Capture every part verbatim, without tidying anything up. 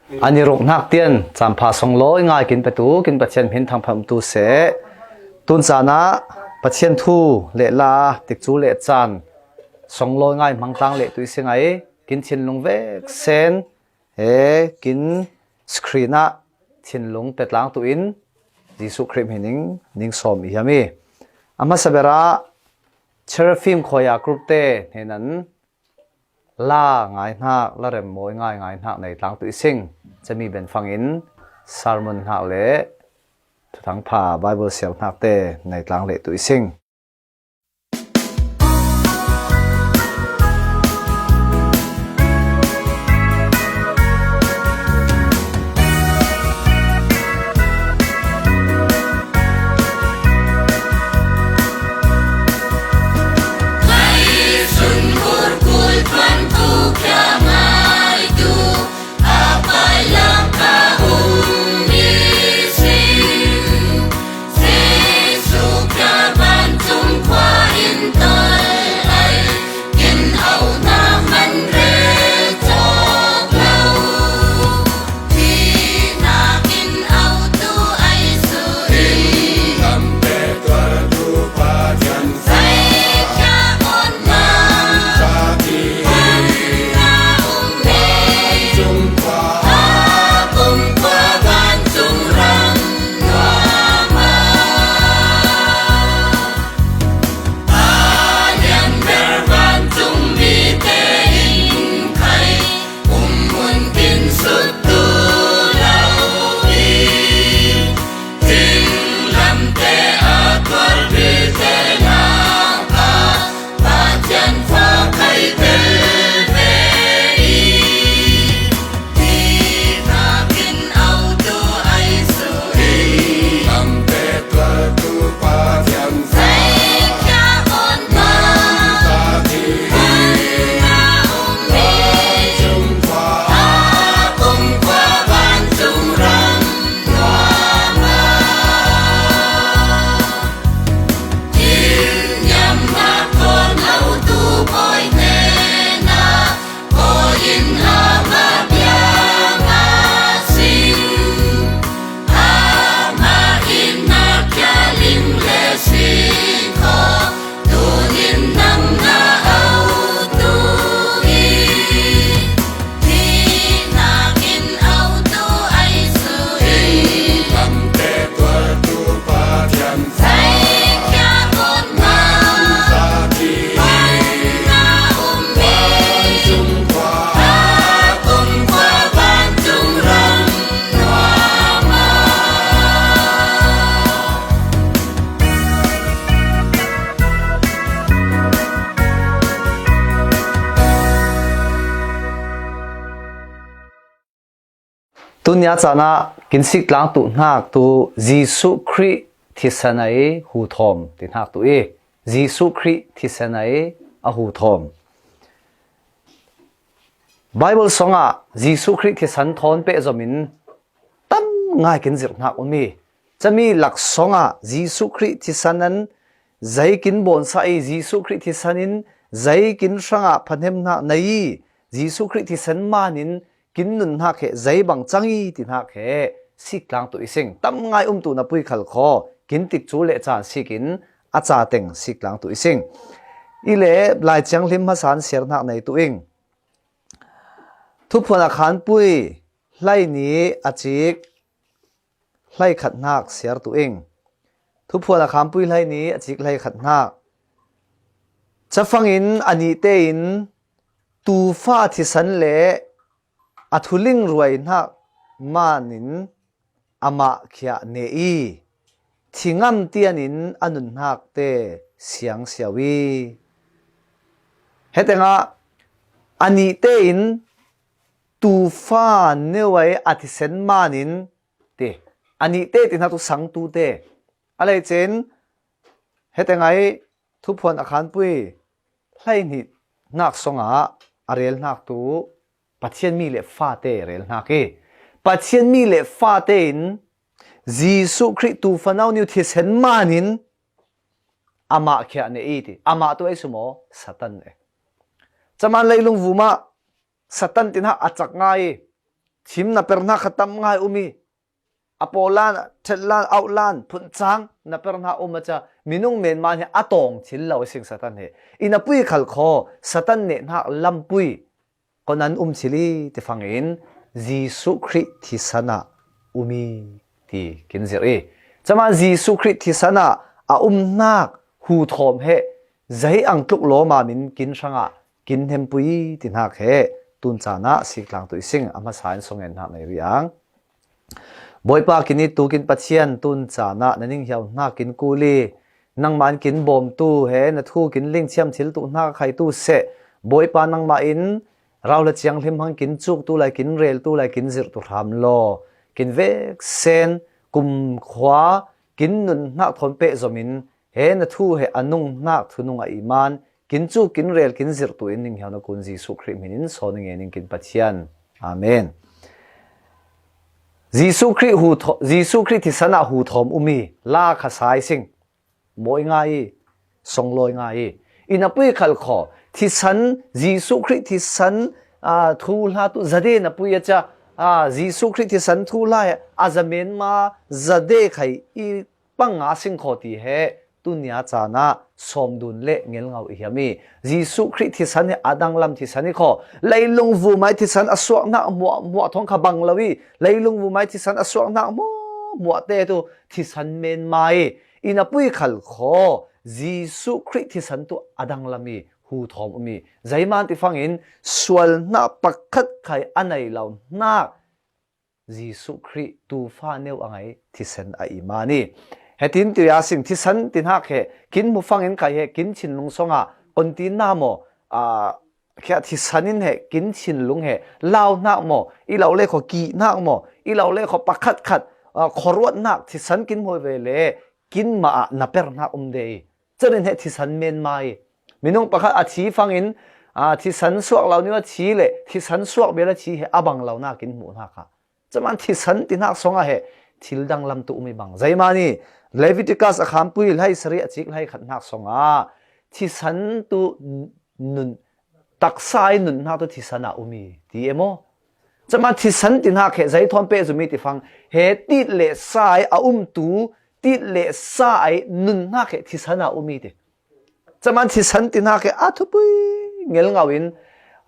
A ni ruk hnak tian campha songlawi ngai kin petu kin Pathian hmin thangphat umtu seh. Tun caan ah Pathian thu le la tikcu le caan songlawi ngai hmang tlang leh tu i si ngai. Kin thinlung vek sen he kin screen ah thinlung pe tlang tu in Jesuh Khrih hmin in ning sawm i hiam i. A hmasa ber ah Cherafim Choir group te hnen an la ngai hnak, la remmawi ngai ngai hnak nei tlang tu i sing. Cami ben fangin sermon hnak le thuthang pha Bible siar hnak te nei tlang leh tu i sing. Tunia caan ah kin sik tlang tu hnak tu Jesuh Khrih thisen ai hu thawm ti hnak tu i, Jesuh Khrih thisen ai a hu thawm. Bible song ah Jesuh Khrih thisen thawn pehzom in tam ngai kin zirh hnak um i, cami laksawng ah Jesuh Khrih thisen an zei kin bawnsa i, Jesuh Khrih thisen in zei kin hrangah phanem hnak nei i, Jesuh Khrih thisen man in kin nun hnak he zei bang cang i ti hnak he sik tlang tu i sing. Tam ngai um tu na pui khal khaw kin tikcu le caan sik in a ca teng sik tlang tu i sing. I le Lai Thianghlim hmasa an siar hnak nei tu ing. Thuphuan a khanpui hlei ni a cik hlei khat hnak siar tu ing. Thuphuan a khanpui hlei ni a cik hlei khat hnak. Cafang in a nih tein tuufa thisen le a thuling ruai hnak man in amah khiah ne i, thingam tian in a nun hnak te siang siau i. Hetengah a nih tein tuufa neu ai a thisen man in ti, a nih te ti hnak tu sang tu te. A lei cin, hetengah i Thuphuan a khanpui hlei hnih hnak song ah a rel hnak tu Pathian mi le fate rel hnak i, Pathian mi le fate in Jesuh Khrih tuufa nau niu thisen man in amah khiah ne i ti. Amah tu ei sumaw Satan e. Caman leilung vumah Satan tinhak a cak ngai i, thim na per hna kha tam ngai um i, a paw lan, ṭhet lan, auh lan, phun cang na per hna um a ca, minung men man hi a tawng thil lo i sing Satan he. I na pui khal kho, Satan neh hnak lampui, kon an um thil i ti fangin Jesuh Khrih thisan ah um i ti kin zirh i. Caman Jesuh Khrih thisan ah a um hnak hu thawm he zei ang tluk lawma min kin hrangah kin hempui ti hnak he tun caan ah sik tlang tu i sing a hmasa in song en hnak nei rih ang. Bawipa kin i tukin Pathian tun caan ah na ning hiau hnak kin kul i nangmah in kin bawmtu he na thu kin ling thiam thil tuh hnak a khaitu seh. Bawipa nangmah in rau le ciang hlim hang kin cuktu lai kin reltu lai kin zirhtu hram law kin vek sen kumkhua kin nun hnak thawn peh zom in he na thu he a nung hnak thunung a i man kin cuk kin rel kin zirhtu in ning hiau na kun Jesuh Khrih hmin in sawn nge ning kin Pathian. Amen. Jesuh Khrih hu thaw-, Jesuh Khrih thisan ah hu thawm um i la kha sai sing. Mawi ngai i, songlawi ngai i. I na pui khal kho, thisan, Jesuh Khrih thisan, aa, thuhla tu zade na pui a ca, aa, Jesuh Khrih thisan thuhla he a za menma zade khai i panga sing kho ti he tunia caan ah sawm dun le ngelngau i hiam i. Jesuh Khrih thisan he a danglam thisan i kho. Leilung vumai thisan a suak hnak hmuah hmuah thawng kha bang lo i. Leilung vumai thisan a suak hnak hmuah hmuah te tu thisan menma i. I na pui khal kho. Jesuh Khrih thisan tu a danglam i. Hu thawm um i. Zeiman ti fangin sual hnak pakhat khai a nei lo hnak Jesuh Khrih tufa neu a ngai thisen a i man i. Hetin ti a sing thisan ti hnak he kin hmu fangin kai he kin thinlung song ah kon ti na maw, aa, khia thisan in he kin thinlung he lau hnak maw, i lo le kho kih hnak maw, i lo le kho pakhat khat, aa, khuaruat hnak thisan kin hmu ve le kin ma ah na per hnak um de i. Cun in he thisan menma i. Minung pakhat a thi fangin, aa, thisan suak lo ni a thi le thisan suak bel a thi he a bang lo na kin hmuh hnak ah. Caman thisan ti hnak song ah he thil danglam tu um i bang. Zeiman i Leviticus a khampui hlei sarih a cik hlei khat hnak song ah thisan tu nun, taksa i nun hnak tu thisan ah um i ti e maw? Caman thisan ti hnak he zei thawn peh zum i ti fang he tit le sa i a um tu tit le sa i nun hnak he thisan ah um i ti. Caman thisan ti hnak he a thupui ngelngau in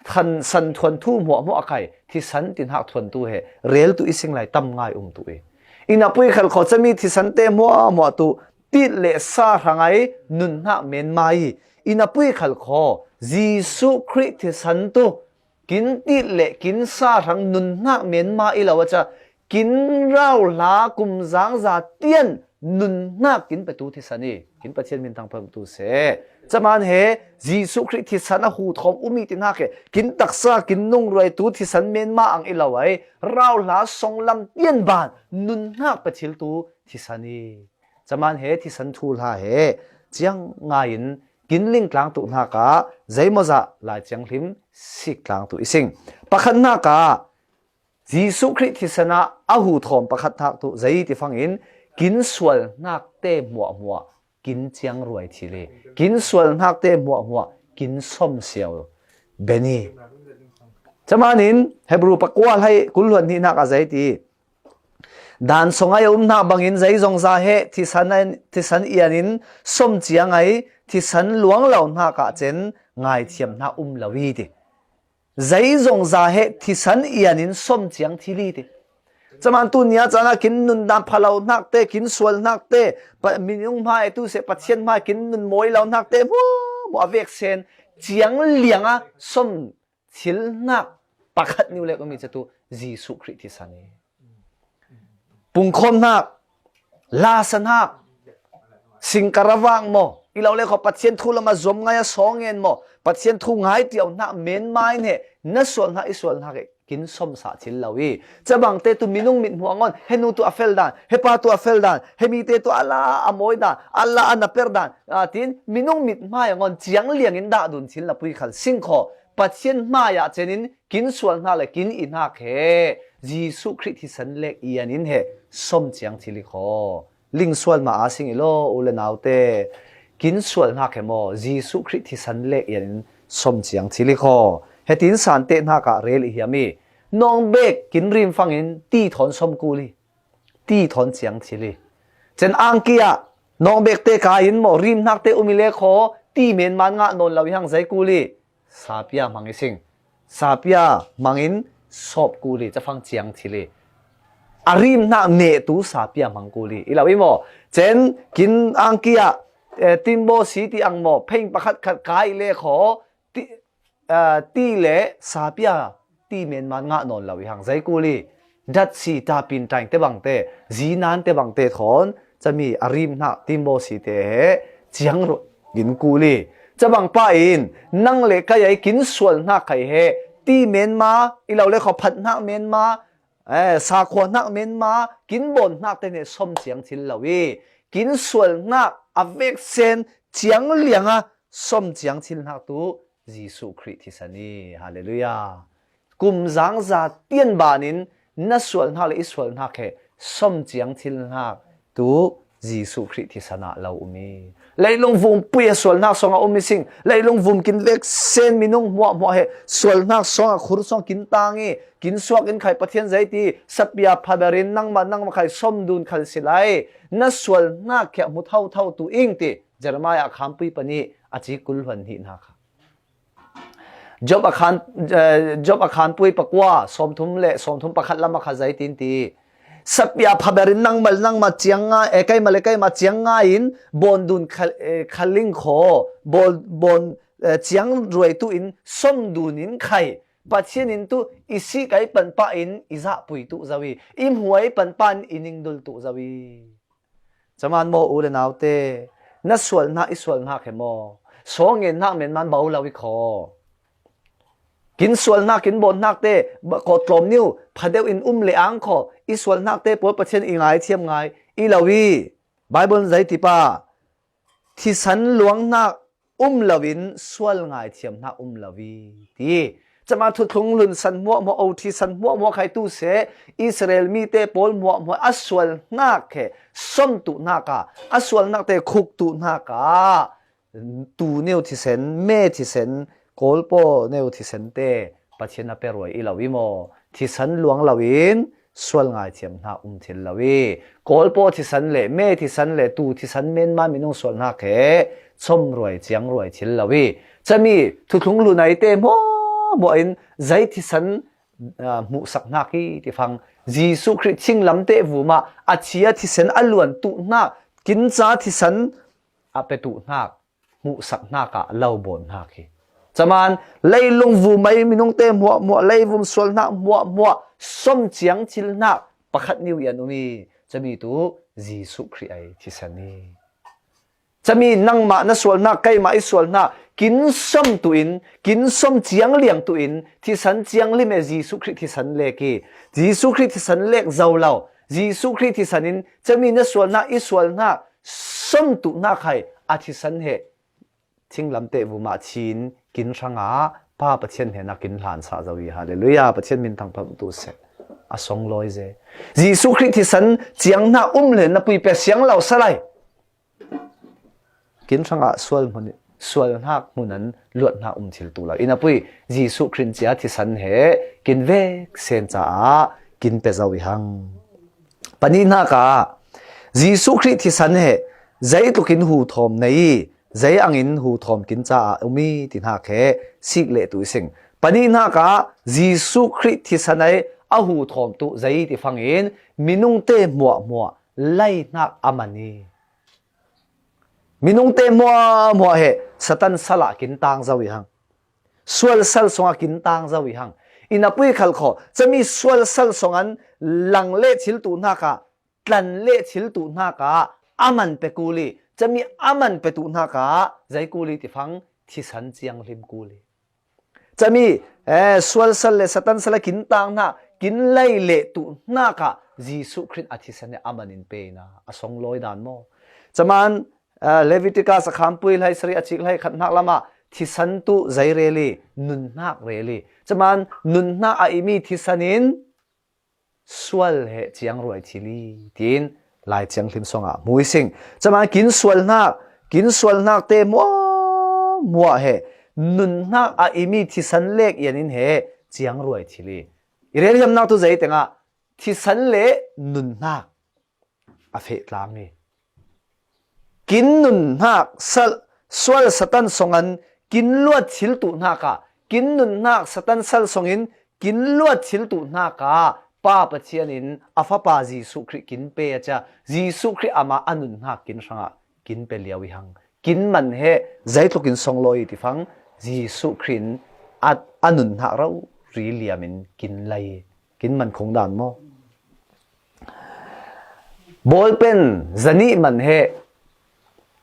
than san thuan thu hmuahhmuah a kai thisan ti hnak thuan tu he rel tu i sing lai tam ngai um tu i. I na pui khal kho cami thisan te hmuahhmuah tu tit le sa hrangai nun hnak menma i. I na pui khal kho Jesuh Khrih thisan tu kin tit le kin sa hrang nun hnak menma i lo a ca kin rau hla kum zangza tian nun hnak kin petu thisan i kin Pathian min tang phamtu seh. Caman he Jesuh Khrih thisan a hu thawm um i ti hnak he kin taksa kin nungruai tu thisan menma ang i lo ai rau hla songlam tian ban nun hnak pe thil tu thisan i. Caman he thisan thuhla he ciang ngai in kin ling tlang tu hnak ah zeimawzah Lai Thianghlim sik tlang tu i sing. Pakhat hnak ah Jesuh Khrih thisan ah a hu thawm pakhat hnak tu zei ti fangin kin sual hnak te hmuahhmuah kin ciang ruai thil i kin sual hnak te hmuahhmuah kin som siau ben i. Caman in Hebru pakua hlei kul hluan hnih hnak ah zei ti Dan song ai a um hna bangin zeizongza he thisan, thisan ian in som ciang ai thisan luang lo hna kah cen ngaithiam hna um lo i ti. Zeizongza he thisan ian in som ciang thil i ti. Caman tu nia caan ah kin nun dan pha lo hnak te, kin sual hnak te, pa-, minung hmai tu seh Pathian hmai kin nun mawi lo hnak te, hmuahhmuah a vek sen ciang liang a som thil hnak pakhat niu lek um i catu Jesuh Khrih thisan i. Pungkhawm hnak, lasa hnak, singkar a vak maw, i lo le kho Pathian thu lam a zuam ngai a sawngen maw, Pathian thu ngai tiau hnak menma in he na sual hnak i sual hnak he kin somsah thil lo i. Cabang te tu minung mit hmuah ngon, he nu tu a fel dan, he pa tu a fel dan, he mi te tu a la a mawi dan, a la a na per dan, a tin minung mit hmai a ngon ciang liang in dah dun thil na pui khal sing kho. Pathian hmai ah cen in kin sual hna le kin i hnak he Jesuh Khrih thisan lek ian in he som ciang thil i kho. Ling sual ma a sing i lo u le nau te. Kin sual hnak he maw Jesuh Khrih thisan lek ian in som ciang thil i kho. He tin san te hnak ah rel i hiam i. Nawng bek kin rim fangin ti thawn sawm kul hi. Ti thawn ciang thil hi. Cen angki ah nawng bekte ka in maw, rimnakte um i le khaw, ti menman ngah nawn lo i hang, zei kul hi? Sapia hmang i sing. Sapia hmangin sawp kul hi, cafang ciang thil hi. A rimhnak nehtu sapia hmang kul hi. I lo i maw? Cen kin angki ah, eh, timbaw si ti ang maw, pheng pakhat khat ka i le khaw, ti, eh, ti le sapia ti menman ngah nawn lo i hang, zei kul hi? Dat si, tapin taing te bangte, zinan te bangte thawn, cami a rimhnak timbaw si te he ciang ruah in kul hi. Cabang pa in, nang le kai ai kin sual hnak khai he, ti menma, i lo le khaw phat hnak menma, eh, sakhua hnak menma, kin bawn hnak te ne sawm ciang thil lo i, kin sual hnak a veksen ciang lianga sawm ciang thil hnak tu Jesuh Khrih thisen hi. Halleluiah. Kum zangza tian banin na sual hnak le i sual hnak he sawm ciang thil hnak tu Jesuh Khrih thisen ah lo um hi. Leilung vumpi a sual hnak sawng a um i sing. Leilung vum kin veksen minung hmuahhmuah he sual hnak sawng a khur sawng kin tang i, kin suak in khai, Pathian zei ti, sapia phaberin nangmah, nangmah khai sawm dun khal si lai. Na sual hnak khia hmu thotho tu ing ti Jeremiah a khanpui panih a ci kul hluan hnih hnak kha. Job a khan, eh, Job a khanpui pakua, sawmthum le sawmthum pakhat lam a kha zei tin ti. Sapia phaberin nangmah, nangmah ciang ngai, eh, keimah le keimah ciang ngai in bawn dun khal, eh, khaling khaw, bawn, bawn, eh, ciang ruai tu in sawm dun in khai. Pathian in tu i si kai panpah in i zahpui tu zo i, i hmuai panpah in i ningdul tu zo i. Caman maw u le naute, na sual hnak, i sual hnak he maw, sawng ngen hnak menman bo lo i khaw. Kin sual hnak, kin bawn hnak te, ba-, kawt tlawm niu, phadeuh in um le ang khaw, i sual hnak te pawl Pathian i ngaithiam ngai, i lo i. Bible zei ti pa, thisen luang hnak um lo in sual ngaithiam hnak um lo i ti. Cama thuthlung hlun san hmuahhmuah, o thisen hmuahhmuah khai tu seh, Israel mite pawl hmuahhmuah a sual hnak he sawm tu hnak ah, a sual hnak te khuk tu hnak ah, tu neu thisen, me thisen, kawlpaw neu thisen te Pathian a pe ruai i lo i maw? Thisen luang lo in sual ngaithiam hnak um thil lo i, kawlpaw thisen le me thisen le tu thisen menma minung sual hnak he chom ruai, ciang ruai thil lo i. Cami thuthlung hlun ai te hmuahhmuah in zei thisen, ah, hmuhsak hnak i ti fang, Jesuh Khrih thinglam te vum ah a thi a thisen a luan tu hnak, kin ca thisen a pe tu hnak, hmuhsak hnak ah lo bawn hnak hi. Caman leilung vum ai minung te hmuahhmuah, leivum sual hnak hmuahhmuah sawm ciang thil hnak pakhat niu i an um i, cami tu Jesuh Khrih ai thisen i. Cami nangmah na sual hnak, keimah i sual hnak kin sawm tu in, kin sawm ciang liang tu in, thisen ciang lim e Jesuh Khrih thisen lek i. Jesuh Khrih thisen lek zo lo, Jesuh Khrih thisen in cami na sual hnak, i sual hnak sawm tu hnak hai a thisen he thinglam te vum ah thin kin hrangah Pa Pathian hnenah kin hlansa zo i. Halleluiah, Pathian min thangphat tu seh. A song lawi ze. Jesuh Khrih thisen ciang hnak um le na pui pe siang lo sa lai. Kin hrangah sual hmun, sual hnak hmun an luat hnak um thil tu lo. I na pui Jesuh Khrih cia thisen he kin vek sen caah kin pe zo i hang. Panih hnak ah Jesuh Khrih thisen he zeitluk in hu thawm nei i, zei angin hu thawm kin caah um i ti hnak he sik le tu i sing. Panih hnak ah Jesuh Khrih thisen ai a hu thawm tu zei ti fangin minung te hmuahhmuah lai hnak a man i, minung te hmuahhmuah he Satan sal ah kin tang zo i hang. Sual sal song ah kin tang zo i hang. I na pui khal khaw, cami sual sal song an lang le thil tu hnak ah, tlan le thil tu hnak ah a man pe kul i, cami a man pe tu hnak ah zei kul i ti fang, thisen ciang hlim kul i. Cami, eh, sual sal le Satan sal a kin tang hnak, kin lai le tu hnak ah Jesuh Khrih a thisen he a man in pe i na, a song lawi dan maw? Caman, eh, Leviticus a khanpui hlei sari a cik hlei khat hnak lam ah thisen tu zei rel i, nun hnak rel i. Caman nun hnak a i mi thisen in sual he ciang ruai thil i, tiin Lai Thianghlim song ah hmu i sing. Caman kin sual hnak, kin sual hnak te hmuahhmuah he nun hnak a i mi thisen lek i an in he ciang ruai thil i. Relhiamnak tu zei tengah thisen le nunhnak a feh tlang hi. Kin nunhnak sal, sual Satan songan kin luat thil tuhnakah, kin nunhnak Satan sal songin kin luat thil tuhnakah Pa Pathian in a Fapa Jesuh Khrih kin pe a cia, Jesuh Khrih amah a nunhnak kin hrangah kin pe liau i hang. Kin man he, zeitlukin song lawi i ti fang, Jesuh Khrih in a, a nunhnak rori liamin kin lei. Kin man khung dan maw? Bawlpen zanih man he,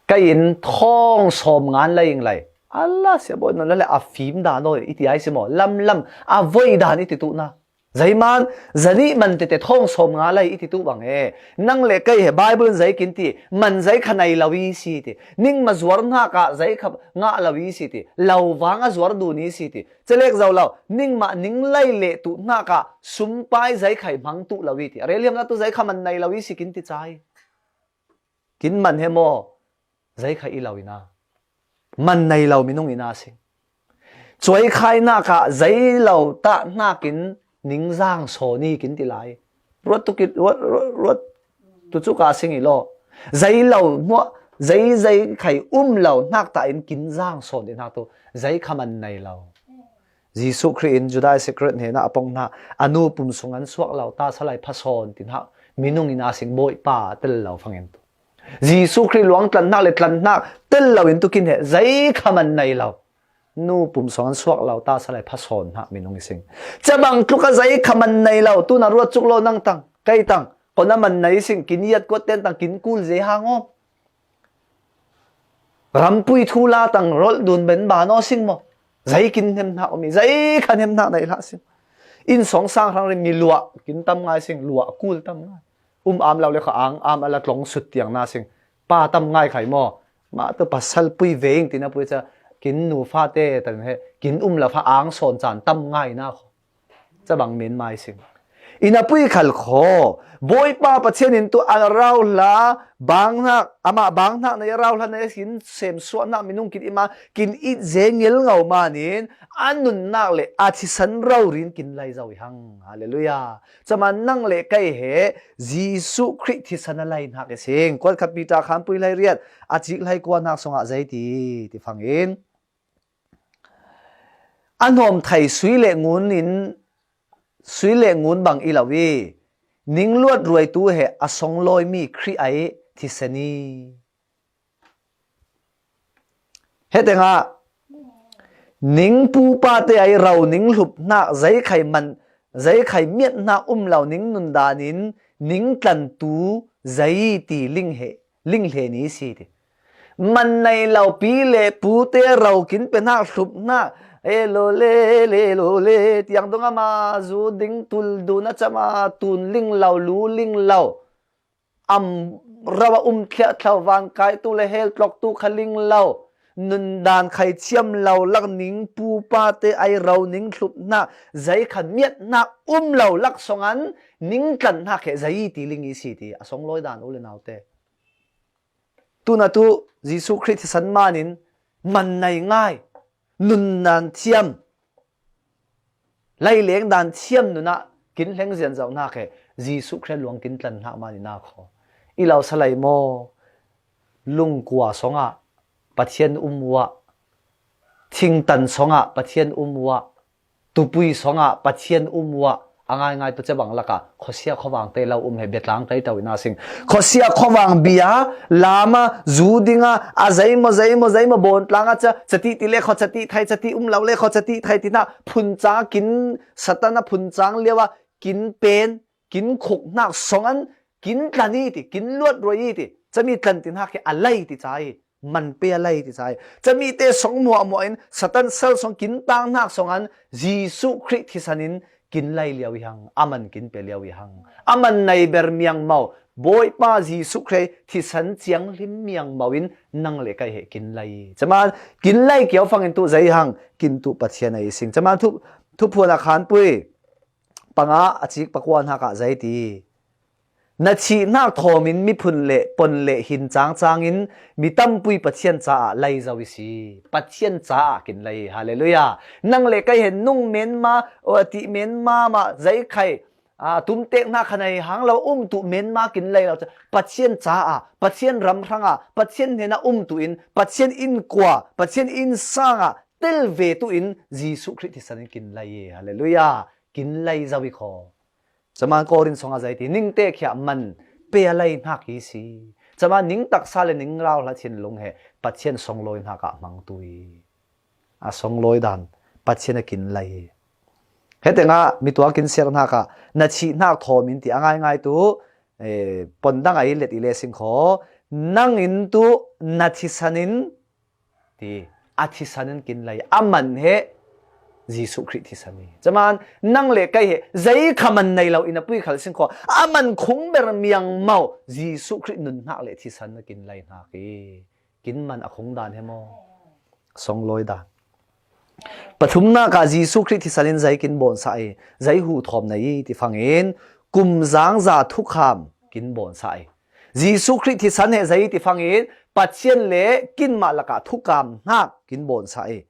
kai in thawng sawm ngan lei ing lei. Allah sia bawi non le a fim dan aw i ti ai si maw? Lam lam a voi dan i ti tuhna. Zeiman, zanih man tete thawng sawm nga lei i ti tuh bang e. Nang le kai he Bible in zei kin ti, man zei kha nei lo i si ti. Ningma zuar hnakah zei kha ngah lo i si ti. Lo vang a zuar dun i si ti. Celek zo lo, ningmah ning lei le tuh hnakah sumpai zei khai hmang tuh lo i ti. A relhiamna tu zei kha man nei lo i si kin ti cai. Kin man he maw? Zei kha i lo ina. Man nei lo minung ina sing. Cuai khai hnakah zei lo tah hnakin ningzang sawn i kin ti lai. Ruat tu kit, ruat, ruat, ruat tu cu ka sing i law. Zei lo hmuah, zei zei khai um lo hnak tah in kin zang sawn i hnak tu. Zei kha man nei lo. Jesuh Khrih in Judah Iskariot hnenah a pong hna, a nu pum sung an suak lo ta salai pha sawn ti hna minung in a sing Bawipa tel lo fangin tu. Jesuh Khrih luang tlan hnak le tlan hnak tel lo in tu kin he zei kha man nei lo. Nu pum sung an suak lo ta salai pha sawn hnak minung i sing. Cabang tluk a zei kha man nei lo, tu na ruat cuk lo nang tang, kei tang, kon a man nei sing, kin iat kuat ten tang, kin kul zei hang om. Rampui thu la tang rolh dun ben ban aw sing maw? Zei kin hnemhnak um i, zei kha hnemhnak nei hlah sing. Inn sawng sang hrang rin mi luah kin tam ngai sing, luah kul tam ngai. Um am lo le kha ang am a la tlong sut tiang na sing. Pa tam ngai khai maw? Mah tu pasal pui ve ing tina pui ca kin nu fa te tan he kin um la fa ang sawn caan tam ngai na kho. Cabang men mai sing. Ina pui khal kho. Bawipa Pathian in tu a rau hla, bang hnak, amah bang hnak na i rau hla na i kin sem suah hnak minung kin ima, kin it ze ngel ngau manin, a nunnak le a thisan rau rin kin lai zo i hang. Hallelujah. Cama nang le kei he, Jesuh Khrih thisan a lai hnak i sing. Kuat khat Peter khan pui lai riat, a cik lai kua hnak sungah zei ti, ti fangin. A hnawm thei sui le ngun in, sui le ngun bang i lo i, ningluat ruaitu he a songlawimi Khrih ai thisen i. Hetengah, ning pupa te ai rau ning hlup hnak, zei khai man, zei khai miat hnak um lo ning nundan in, ning tlantu zei ti ling he, ling hle ni si ti. Man nei lo pi le pu te ro kin pe hnak hlup hnak, e lo le, le lo le, tiang dong ama zu ding tul dun a cam a tun ling lo, lu ling lo. Am ro a um thliah thlo van kai tu le hel tlok tu kha ling lo. Nundan khai thiam lo lak ning pupa te ai ro ning hlup hnak, zei kha miat hnak um lo lak songan ning tlan hnak he zei ti ling i si ti. A song lawi dan u le nau te. Tuna tu Jesuh Khrih thisan manin man nei ngai, nundan thiam, laileng dan thiam nunah kin hleng zian zoh hnak he Jesuh Khrih luang kin tlan hnak manin a kho. I lo salai maw? Lungkua songah Pathian um uah, thingtan songah Pathian um uah, tupui songah Pathian um uah, a ngaingai tu cabang lakah khuasia khuavang te lo um he biatlang tei to in a sing. Khuasia khuavang bia, lama, zu dinga, a zeimo, zeimo, zeimo bawn tlanga ca, cati ti le kho cati thai, cati um lo le kho cati thai ti hna, phun cang kin, Satan a phun cang lio a, kin pen, kin khuk hnak songan, kin tlan i ti, kin luat ruai i ti, cami tlan ti hnak hi a lei ti ca i, man pe a lei ti ca i. Cami te song muahmuah in Satan sal song kin tang hnak songan Jesuh Khrih thisan in kin lei lio i hang, a man kin pe lio i hang. A man nei ber miang mau, Bawipa Jesuh Khrih thisan ciang hlim miang mau in nang le kai he kin lei. Caman kin lei kio fangin tu zei hang, kin tu Pathian a i sing. Caman thu, thuphuan a khan pui, panga a cik pakua hnak ah zei ti. Na thihnak thawmin miphun le pon le hin cangcangin mi tampui Pathian caah lei zo i si. Pathian caah kin lei. Halleluiah. Nang le kei he nung menma, ti menma mah, zei khai, aa, tumtek hna khan a hi hang lo, um tu menma kin lei lo. Pathian caah, Pathian ram hrangah, Pathian hnenah um tu in, Pathian innkua, Pathian innsang ah tel ve tu in Jesuh Khrih thisen in kin lei. Halleluiah. Kin lei zo i kho. Caman Korin song a zei ti, ningte khia man pe a lei hnak i si. Caman ning taksa le ning rauhla thinlung he Pathian songlawi hnak ah hmang tu i. A songlawi dan Pathian a kin lei. He tengah mi tuak kin siar hnak ah na thihnak thawmin ti a ngaingai tu, eh, pon dang a i let i le sing kho. Nang in tu na thisen in ti, a thisen in kin lei, a man he Jesuh Khrih thisen i. Caman nang le kei he zei kha man nei lo in a pui khal sing kho. A man khung ber miang mau Jesuh Khrih nun hnak le thisen na kin lei hnak i. Kin man a khung dan he maw? Songlawi dan. Pathumnak ah Jesuh Khrih thisen in zei kin bawn sa i, zei hu thawm nei i ti fangin, kum zangza thukham kin bawn sa i. Jesuh Khrih thisen he zei ti fangin, Pathian le kinmah lakah thukam hnak kin bawn sa i.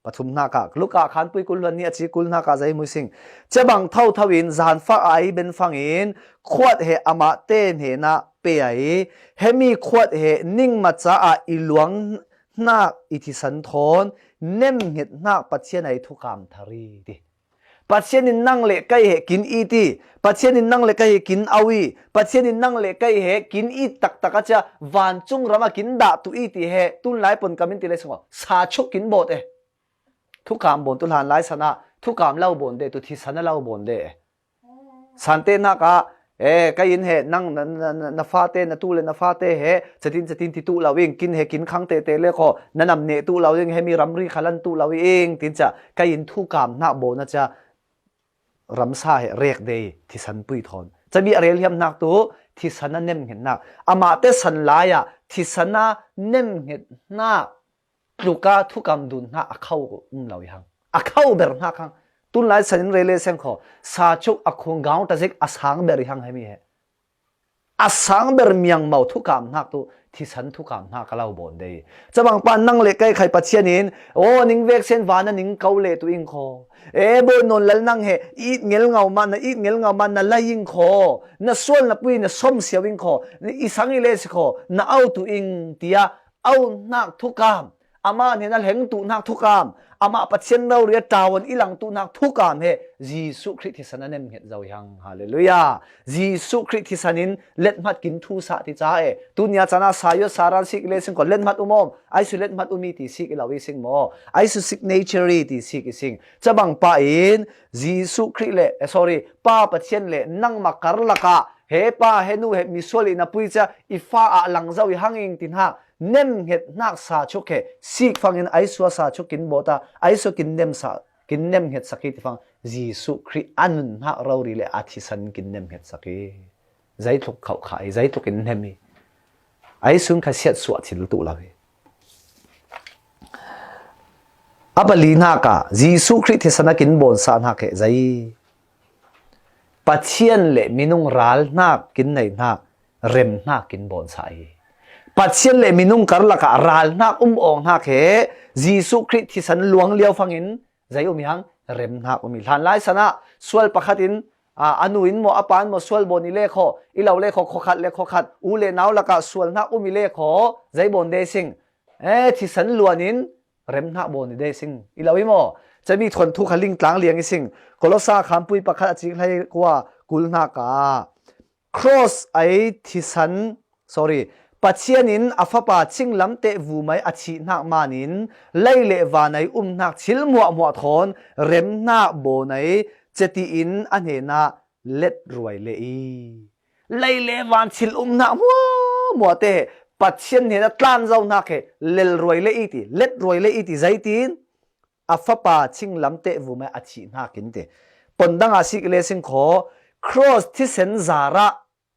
Pathumnak ah, Luka khanpui kul hluan nih a ci kul hnak ah zei mu i sing. Cabang thotho in zanfak a ei ben fangin, khuat he amah te hnenah pe a i, hemi khuat he ningma caah i luang hnak i thisen thawn, nemhnget hnak Pathian a i thukam thar i ti. Pathian in nang le kei he kin it i, Pathian in nang le kei he kin au i, Pathian in nang le kei he kin it taktak a cia vancung ram a kin dah tu i ti he tunlai pon kam in ti le sungah sa chuk kin bawt e. Thukam bawn tu hlan lai san ah thukam lo bawn de, tu thisen a lo bawn de. Sante hnak ah, eh, kei in he nang na, na, na, na fate, na tu le na fate he catin catin ti tu lo ing, kin he kin khang tete le kho, na nam neh tu lo ing, he mi ramri khalan tu lo ing, tin ca kei in thukam hnak bawn a cia ramsa he rek de i thisen pui thawn. Cabi a rel hiam hnak tu thisen a nemhnget hnak. Amah te san lai ah thisen a nemhnget hnak. Tluka thukam dun hna a kho um lo i hang. A kho ber hna khan. Tunlai san in rele seng kho. Sa chuk a khung gaung ta zik a sang ber i hang hemi he. A sang ber miang mau thukam hnak tu, thisen thukam hnak ka lo bawn de. Cabang pa nang le kei khai Pathian in, aw, ning vek sen van a ning ko le tu ing kho. E, bawi nawn lal nang he, it ngel ngau man, na it ngel ngau man, na lai ing kho. Na sual na pui, na som siau ing kho. I sang i le si kho. Na au tu ing, tiah au hnak thukam, amah hnenah hleng tu hnak thukam, amah Pathian rori a tawan i lang tu hnak thukam he Jesuh Khrih thisen a nemhnget zo i hang. Halleluiah. Jesuh Khrih thisen in lethmat kin thu sa ti ca e. Tunia cana sa yot sa ran sik i le sing ko, lethmat um om, aisu lethmat um i ti sik i lo i sing maw? Aisu signature i ti sik i sing. Cabang pa in Jesuh Khrih le, eh, sorry, Pa Pathian le nangmah karlak ah, he pa, he nu, he misual i na pui cia i fa ah lang zo i hang ing ti hnak nemhnget hnak sa chuk he sik fangin aisua sa chuk kin bawt a, aisua kin nem sa, kin nemhnget sak i ti fang Jesuh Khrih a nun hnak rori le a thisen kin nemhnget sak i. Zeitluk khauh kha i, zeitluk in nem i. Aisun kha siat suah thil tu lo i. A pali hnak ah Jesuh Khrih thisen a kin bawn sa hnak he zei. Pathian le minung ral hnak kin nei hnak, rem hnak kin bawn sa i. Pathian le minung karlak ah ral hnak um awng hnak he Jesuh Khrih thisen luang lio fangin zei um i hang, rem hnak um i. Hlan lai san ah sual pakhat in, a, a nu in maw, a pa in maw, sual bawn i le kho, i lo le kho, khokhat le khokhat, u le nau lakah sual hnak um i le kho, zei bawn de sing. E, thisen luan in rem hnak bawn i de sing. I lo i maw? Cami thuan thu kha ling tlang liang i sing. Kolosa khanpui pakhat a cik hlei kua kul hnak ah. Cross ai thisen, sorry, Pathian in a fapa chinglam te vumai a thih hnak man in lei le van ai um hnak thil muahmuah thawn rem hnak bawn ai ceti in a hnenah let ruai le i. Lei le van thil um hnak hmuahhmuah te he Pathian hnenah tlan zo hnak he lel ruai le i ti, let ruai le i ti zeitin a fapa chinglam te vumai a thih hnak in ti. Pon dang a sik le sing kho, cross thisen zarah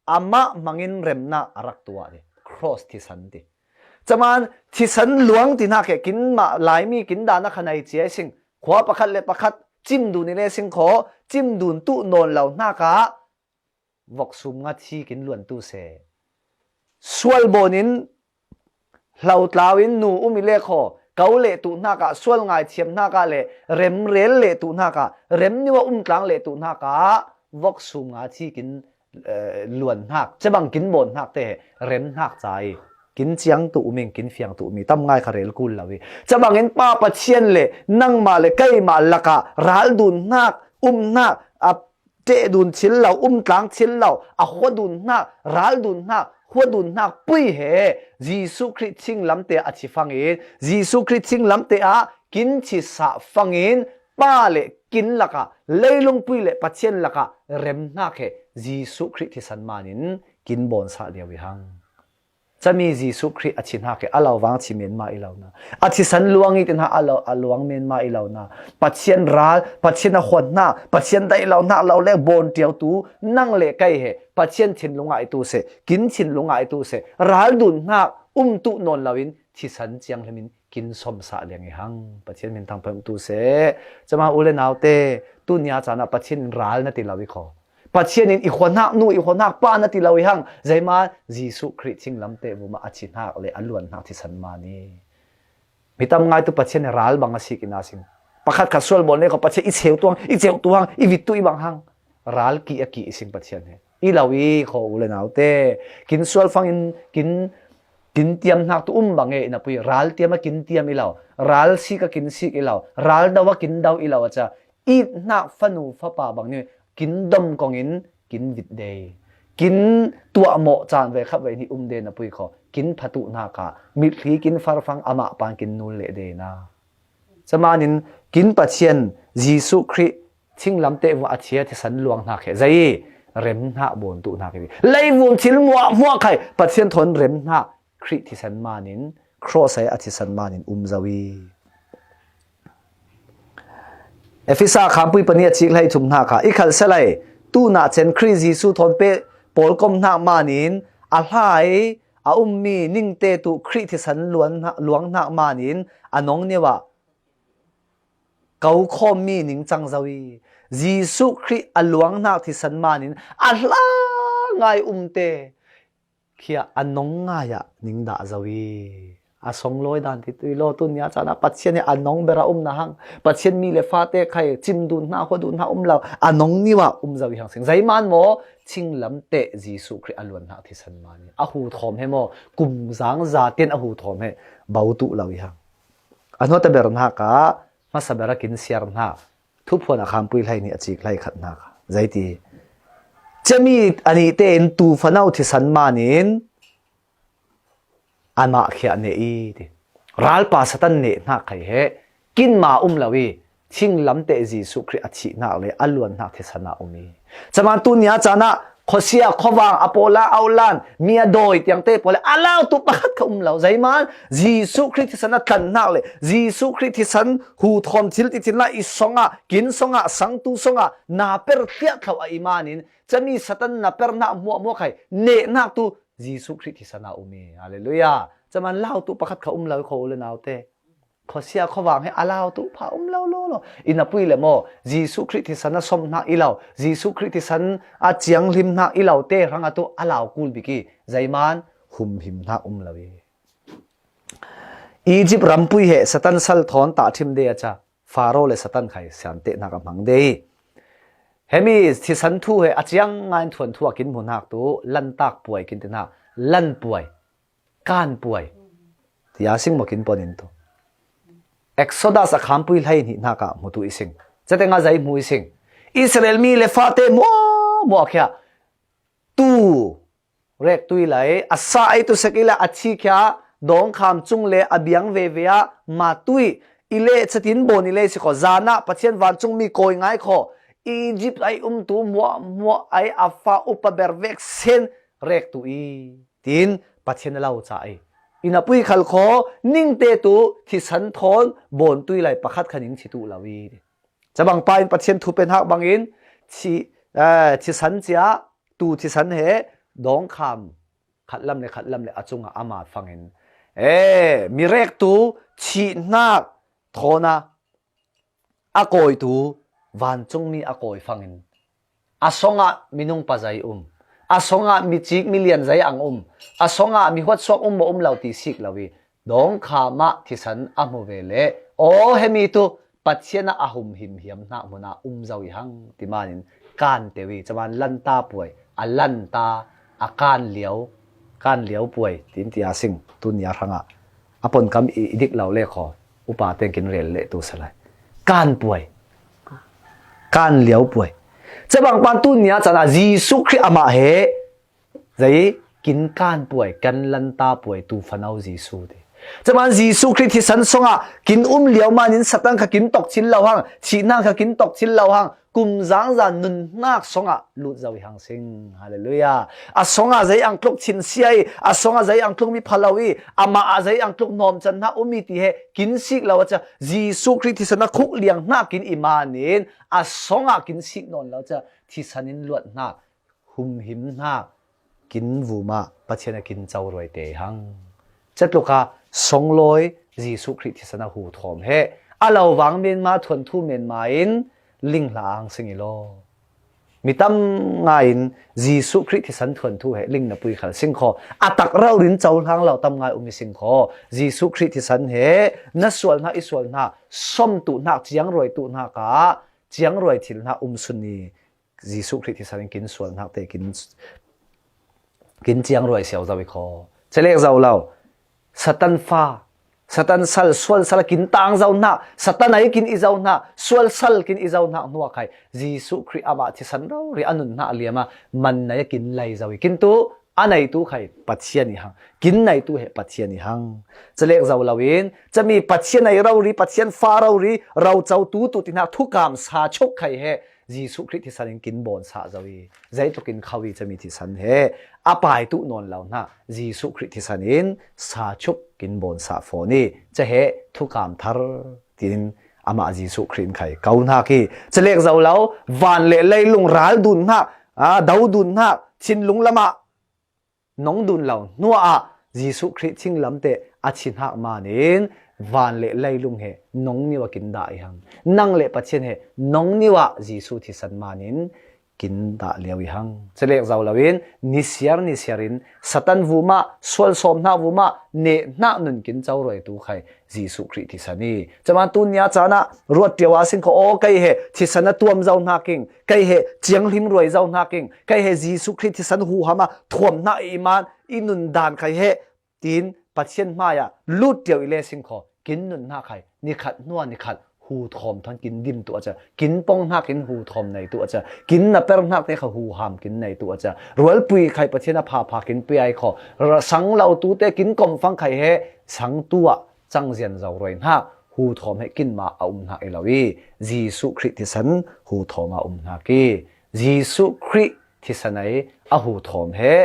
amah hmangin remnak a rak tuah ti. Cross thisen ti. Caman thisen luang ti hnak he kin mah Laimi kin dan a khan ai cia i sing. Khua pakhat le pakhat cim dun i le sing kho, cim dun tu nawn lo hnak ah vok sum nga thi kin luan tu se. Sual bawnin hlautlauin nu um i lek haw, kau leh tuh hnakah, sual ngaithiam hnakah le remrel leh tuh hnakah, rem niwa um tlang leh tuh hnakah vok sum nga thi kin eh, luan hnak, cabang kin bawn hnak te he rem hnak ca i kin ciang tuh um in kin fiang tuh um i tam ngai kha rel kul lo i, cabangin Pa Pathian le nangmah le keimah lakah ral dun hnak, um hnak, a teh dun thil lo, um tlang thil lo, a hua dun hnak, ral dun hnak, hua dun hnak pui he Jesuh Khrih thinglamte a thi fangin, Jesuh Khrih thinglamte ah kin thisah fangin, Pa le kin lakah, leilungpui le Pathian lakah rem hnak he Jesuh Khrih thisan manin kin bawnsah lio i hang. Cami Jesuh Khrih a thi hnak he a lo vang thi men mah i lo na, a thisan luang i ti hnak a lo, a luang men mah i lo na, Pathian ral, Pathian a huat hnak, Pathian daih lo hnak lo le bawn ṭiau tu nang le kei he Pathian thinlung ah i tu seh, kin thinlung ah i tu seh, ral dun hnak um tuh nawn loin thisan ciang hlemin kin sawmsah liang i hang. Pathian min thangpha um tu seh. Cama u le naute, tu nia caan ah Pathian in ral na ti lo i khaw, Pathian in i huat hnak nu, i huat hnak pa na ti lo i hang. Zeiman Jesuh Khrih thinglamte vumah a thi hnak le a luan hnak thisan man i, mi tam ngai tu Pathian he ral bang a sik i na sing. Pakhat khat sual bawn le khaw Pathian i cheu tuang, i cheu tuang, i vit tu i bang hang. Ral kih a kih i sing Pathian he i lo i khaw u le naute. Kin sual fangin kin kin tiam hnak tu um bang e i na pui, ral tiam a kin tiam i lo, ral sik a kin sik i lo, ral dau a kin dau i lo a ca, it hnak fanu fapa bang ni kin dom kongin kin vit de, kin tuahmawh caan ve khat ve ni um de na pui khaw, kin phatuh hnak ah mitthli kin farfang amah pan kin nul leh de na. Camanin kin Pathian Jesuh Khrih thinglamte vumah a thi a thisan luang hnak he zei rem hnak bawn tuh hnak hi. Leivum thil muahmuah khai Pathian thawn rem hnak Khrih thisan manin, cross ai a thisan manin um zo i. Efesa khampui pahnih a cik hlei thum hnak ah i khalh selai, tunah cen Khrih Jesuh thawn peh pawlkom hnak manin a hlai a ummi ningte tu Khrih thisan luang hnak, luang hnak manin a nong nio ah ko khawmmi ning cang zo i, Jesuh Khrih a luang hnak thisan manin a hla ngai umte khia a nong ngai ah ning dah zo i, a song lawi dan ti tui law, tu nia caan ah Pathian he a nong ber a um na hang, Pathian mi le fate khai cim dun hna, hua dun hna um lo, a nong nio ah um zo i hang sing. Zeiman maw, thinglamte Jesuh Khrih a luan hnak thisan manin a hu thawm he maw, kum zang za tian a hu thawm he bo tuh lo i hang. A hnuata ber hnak ah hmasa ber a kin siar hna. Thuphuan a khampui hlei nih a cik hlei khat hnak ah zei ti, cemi a nih tein tu fano thisan manin amah khiah neh i ti. Ralpa Satan neh hnak khai he kinma um lo i, thinglamte Jesuh Khrih a thih hnak le a luan hnak thisan ah um i. Caman tu nia caan ah khuasia, khuavang, a pawla, a ulan, mi a dawi tiangte pawl le a lau tu pakhat kha um lo. Zeiman Jesuh Khrih thisan a tlan hnak le Jesuh Khrih thisan hu thawm thil ti thin lai i song ah, kin song ah, sangtu song ah na per thliah thlo a i manin, cami Satan na per hnak hmuahhmuah khai neh hnak tu Jesuh Khrih thisan ah um i. Halleluiah. Caman lau tu pakhat kha um lo i khaw u le naute. Khuasia khuavang he a lau tu pha um lo lo lo. I na pui le maw, Jesuh Khrih thisan a sawm hnak i lo, Jesuh Khrih thisan a cianghlim hnak i lo te hrang a tu a lau kul bik i, zeiman humhim hnak um lo i. Egypt rampui he Satan sal thawn tahthim de a ca, Faro le Satan khai siante hnak a hmang de i. Hemi thisan thu he a ciang ngai thuan thu a kin hmu hnak tu, lantak puai kin ti hnak, lan puai, kan puai. Tia sing maw kin pon in tu. Exodus a khampui hlei hnih hnak ah hmu tu i sing. Cate nga zei hmu i sing. Israel mi le fate muahmuah khia tu rek tui lai, a sa ei tu sek i la a thi khia, dawngkham cung le a biang veve ah ma tui i le catin bawn i le si khaw, zan ah Pathian vancung mi kawi ngai khaw, Egypt ai um tu muahmuah ai a fa upa ber vek sen rek tu i. Tin Pathian a lo ca i, i na pui khal khaw, ningte tu thisan thawn bawn tui lai pakhat kha ning thi tuh lo i. Cabang pa in Pathian thu pen hak bangin thi, eh, thisan cia, tu thisan he dawngkham khat lam le khat lam le a cungah a mat fangin, eh, mi rek tu thih hnak thawn a a kawi tu vancungmi a kawi fangin, a songah minung pazai um, A songah mi cik mi lian zei ang um, a songah mi huatsuak um maw um lo ti sik lo i, dawngkha mah thisan a hmu ve le, aw, hemi tu Pathian ah a hum himhiam hnak hmunah um zo i hang ti manin kan teu i, caman lanta puai, a lanta, a kan liau, kan liau puai tin ti a sing tun nia hrangah a ponkam i, i dik lo le khaw, upa teng kin rel leh tu salai. Kan puai. Kan liau puai. Cabang pan tun nia caan ah Jesuh Khrih amah he zei kin kan puai, kan lanta puai tu fanau Jesuh ti. Caman Jesuh Khrih thisan songah kin um liau manin Satan kha kin tokchin lo hang, thihnak kha kin tokchin lo hang, kum zangza nunnak songah lut zo i hang sing. Halleluiah. A songah zei ang tluk chinsia i, a songah zei ang tluk mi pha lo i, amah ah zei ang tluk nawmcan hna um i ti he kin sik lo a ca, Jesuh Khrih thisan a khuk liang hna kin i manin a songah kin sik nawn lo ca, thisan in luat hna, humhim hna, kin vumah Pathian a kin coruai te hang. Catluka songlawi Jesuh Khrih thisan a hu thawm he a lo vang menma, thuanthu menma in ling hla ang sing i law. Mi tam ngai in Jesuh Khrih thisan thuanthu he ling na pui khal sing khaw. A tak rau rin cohlang lo tam ngai um i sing khaw. Jesuh Khrih thisan he na sual hna, i sual hna, som tu hna, ciangruai tu hna ka, ciangruai thil hna um sun i, Jesuh Khrih thisan in kin sual hnak te kin, kin ciangruai siau zo i khaw. Celek zo lo. Satan fa, Satan sal, sual sal kin tang zo hna, Satan ai kin i zo hna, sual sal kin i zo hna hnuah khai Jesuh Khrih amah thisan rori a nun hna liam a, man nai a kin lei zo i kin tu, a neitu khai Pathian i hang, kin neitu he Pathian i hang. Celek zo loin, cami Pathian ai rori, Pathian fa rori, roco tu tu ti hna thukam sa chuk khai he Jesuh Khrih thisan in kin bawn sah zo i, zeitluk in kho i cami thisan he a pai tu nawn lo hna, Jesuh Khrih thisan in sa chuk kin bawn sah fawn i, ca he thukam thar tiin amah Jesuh Khrih in khai ko hnak i, celek zo lo, van le leilung ral dun hnak, aa, do dun hnak, thinlung lamah nong dun lo hnuah Jesuh Khrih thinglam te a thi hnak manin van le leilung he nong niwa kin dah i hang. Nang le Pathian he nong niwa Jesuh thisan manin kin dah lio i hang. Celek zo loin nisiar nisiar in Satan vumah, sual sawm hnak vumah, neh hnak nun kin coruai tu khai Jesuh Khrih thisan i. Caman tun nia caan ah ruat ṭio a sing kho, aw, kei he thisan a tuam zo hna king, kei he cianghlim ruai zo hna king, kei he Jesuh Khrih thisan huham a thuam hna i man i nun dan khai he, tiin Pathian hmai ah lut ṭio i le sing kho, kin nun hna khai, nikhat hnuah nikhat hu thawm than kin dim tu a ca, kin pong hnak in hu thawm nei tu a ca, kin na per hnak te kha huham kin nei tu a ca, rualpui khai Pathian a phapha kin pia i kho, ra sang lo tu te kin komfang khai he sang tu ah cangzian zo ruai hna, hu thawm he kinmah a um hna i lo i, Jesuh Khrih thisan hu thawm a um hna ki. Jesuh Khrih thisan ai a hu thawm he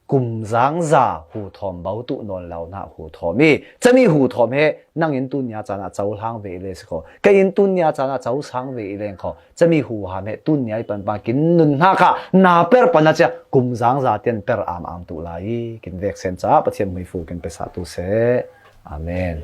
kum zangza hu thawm bo tu nawn lo hna hu thawm i, cami hu thawm he nang in tun nia caan ah cohlang ve i le si kho, kei in tun nia caan ah cosang ve i leng kho, cami huham he tun nia i panpan kin nun hna kha na per pan a cia kum zangza tian per am am tu lai i, kin vek sen caah Pathian hmuifu kin pe sah tu seh. Amen.